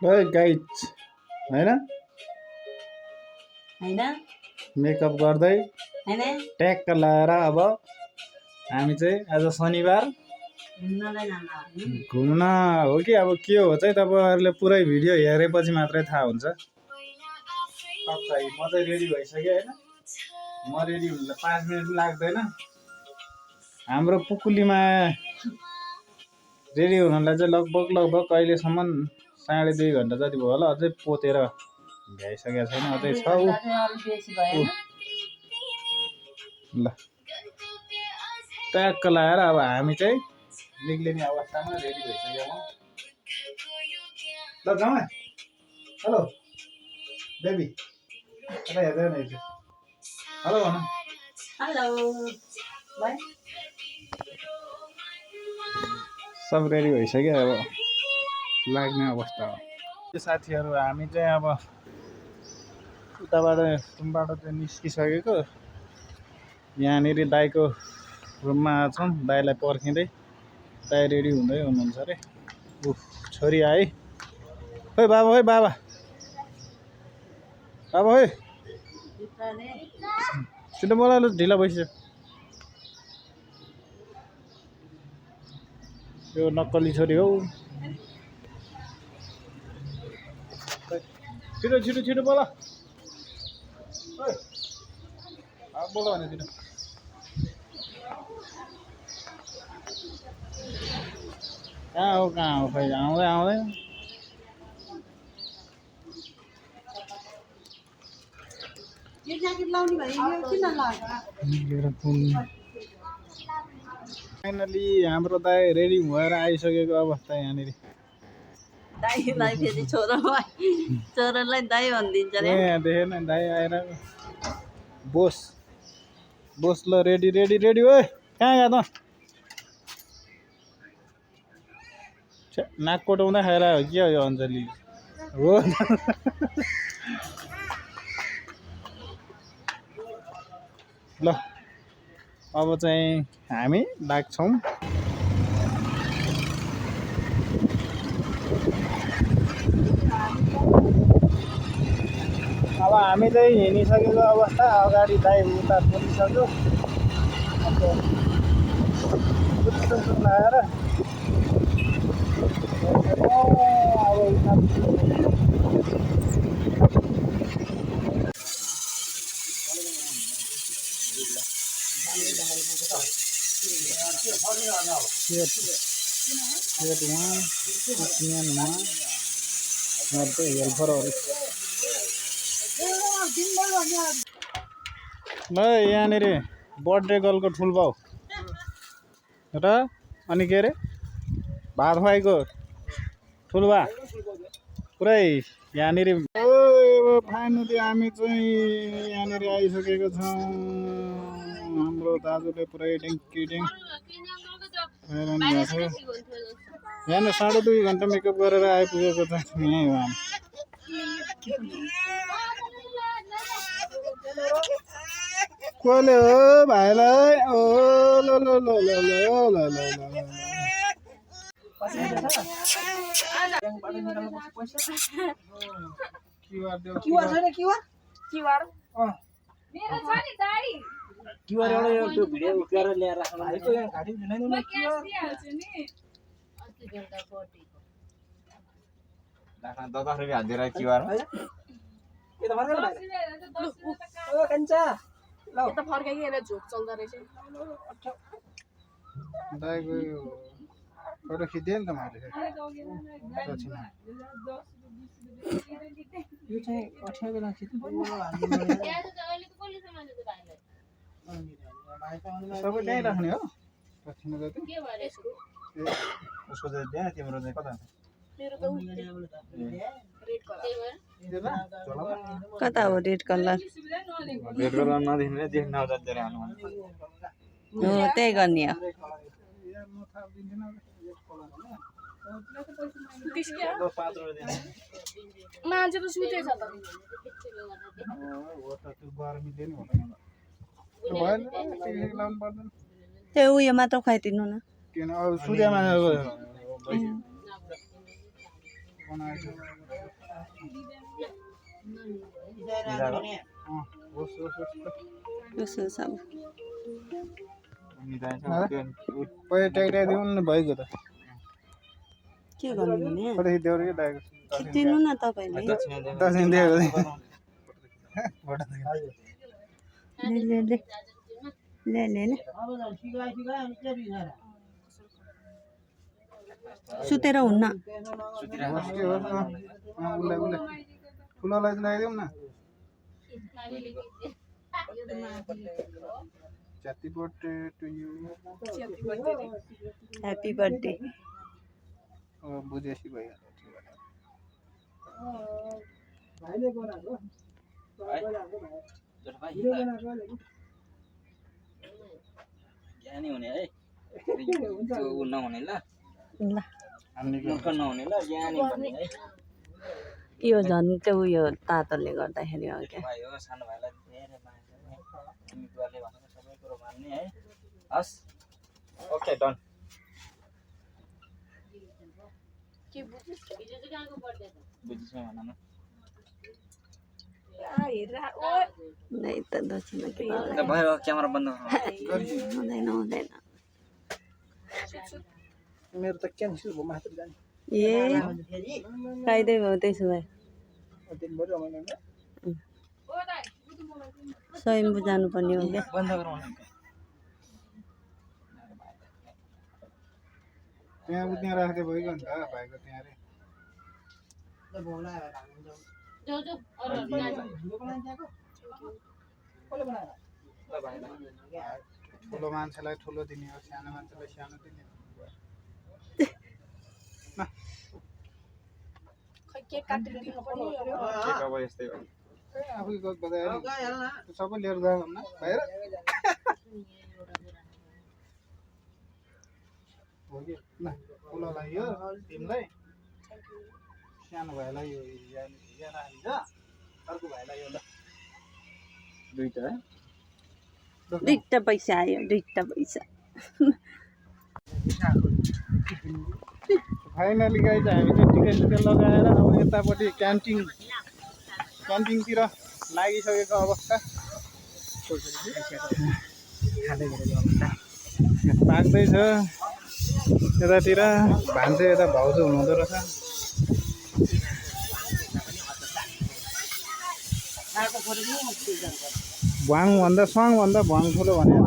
Guys हैन हैन makeup गर्दै हैन ट्याक्क लाएर अब हामी चाहिँ आज शनिबार घुम्नलाई जान्न घुम्न हो कि अब के हो चाहिँ तपाईहरुले पुरै भिडियो हेरेपछि मात्रै थाहा हुन्छ। टक्कै म चाहिँ रेडी भइसकेँ हैन। म रेडी हुनलाई 5 मिनेट लाग्दैन। हाम्रो पुकुलीमा रेडी हुनलाई चाहिँ लगभग अहिलेसम्म 2.5 घण्टा जति भयो होला। अझै पोतेर भ्याइसकेको छैन। अझै छ उ ल ट्याक्क लाएर अब हामी चाहिँ निक्लिने अवस्थामा रेडी भइसक्यौँ। ल जाउँ। हेलो बेबी अरे हेर्दै न एकछिन हेलो भन। हेलो बाइ सब रेडी भइसक्यो। अब लाग्ने अवस्था हो। साथीहरु हामी चाहिँ अब उताबाट रुमबाट चाहिँ निस्किसकेको। यहाँनिर दाइको रुममा छौँ। दाइलाई पर्खिँदै दाइ रेडी हुँदै हुनुहुन्छ अरे। छोरी आए। ओइ बाबा ओइ बाबा बाबा ओइ छिटो बोला ल ढिला भइसक्यो। यो नक्कली छोरी हो। छिटो छिटो छिटो बोला। ओइ अब बोला भने छिटो। कहाँ हो खै आउँदै आउँदै यो ज्याकेट लाउने भए यो किन लगाएको? फाइनली हाम्रो दाइ रेडी भएर आइसकेको अवस्था यहाँनिर। दाइलाई फेरि छोरालाई दाइ भनिदिन्छ रे। यहाँ देखेन दाइ आएर बोस बोस ल रेडी रेडी रेडी ओए कहाँ गयो त? नाक कोटाउँदा खाएर हो कि यो अञ्जली हो। ल अब चाहिँ हामी लाग्छौँ। अब हामी चाहिँ हिँडिसकेको अवस्था। अगाडि दाइ उता पुगिसक्यो। लगाएर ल यहाँनिर बर्थडे गर्लको ठुल बाउ र अनि के अरे भात खुवाइको ठुलबा पुरै यहाँनिर। फाइनली हामी चाहिँ यहाँनिर आइसकेको छौँ। हाम्रो दाजुले पुरै ड्याङ यहाँ 2.5 घण्टा मेकअप गरेर आइपुगेको छ। यहीँ हो हामी। कसले हो भाइलाई? ओ ल ल ल ल ल ल ल क्युआर एउटा यो त्यो भिडियो उकेर ल्याएर राख्नु यहाँ घाटी जुनाइदिनु म क्युआर राख्न 10 रुपैयाँ हात दिएर क्युआर के त फर्केन भाइ ओ कन्चा ल त फर्काइएर झोक चल्दा रहेछ दाइको फोटो खिच्दिए नि त मैले। यो चाहिँ 18 बेला खिच्नु सबै त्यहीँ राख्ने हो दक्षिणा जति उसको चाहिँ त्यहाँ तिम्रो चाहिँ कता कता हो रेड कलर? रेड कलर नदेखिने देख्न आउँदैन हाल्नु हो त्यही गर्ने हो। मान्छे त सुतेछ त त्यो उयो मात्र खुवाइदिनु न। किन अब सुत्यामा बनाएको होस् होस् होस् होस् अब पहिले ट्याक्टाइदिउँ न भइगयो त के गर्नु भने कतै देऊ के दाइको खिचिदिनु न तपाईँले दक्षिण दिएको ले ले ले ले ले ले सुतेर हुन्न होस् के होस् उसलाई उसलाई ठुलोलाई चाहिँ लगाइदिउँ न च्याती birthday to you happy birthday बुझेसी भइहाल्यो ज्ञानी हुने है त्यो नहुने ल ल मुख नहुने ल ज्ञानी भन्ने है यो झन् त्यो उयो तातोले गर्दाखेरि हो क्या भाइ हो सानो भाइलाई धेरै मान्छ तिमी बुवाले भनेको सबै कुरो मान्ने है हस् ओके डन बुझिस् भन न नै त दक्षिण के भयो क्यामेरा बन्द हुँदैन हुँदैन मेरो त क्यान्सल भयो मात्र जाने ए फाइदै भयो त्यसो भए स्वयम्भू जानुपर्ने हो क्या बन्द गरौँ त्यहाँ त्यहाँ राख्दै भइगयो नि त भाइको त्यहाँ रे ठुलो मान्छेलाई ठुलो दिने हो सानो मान्छेलाई सानो दिने हो आफै गफ बजाएर सबै लिएर जाऊ न बाहिर हो कि ल ठुलोलाई यो तिमीलाई सानो भाइलाई यो यहाँ राखिन्छ अर्को भाइलाई यो ल दुईटा पैसा आयो दुईटा पैसा फाइनली गाइज हामी चाहिँ टिकट सिकेट लगाएर अब यतापट्टि क्याम्पिङतिर लागिसकेको अवस्था पाक्दैछ यतातिर भान्से यता भाउजू हुनुहुँदो रहेछ भ्वाङभन्दा स्वाङभन्दा भ्वाङ ठुलो भनेर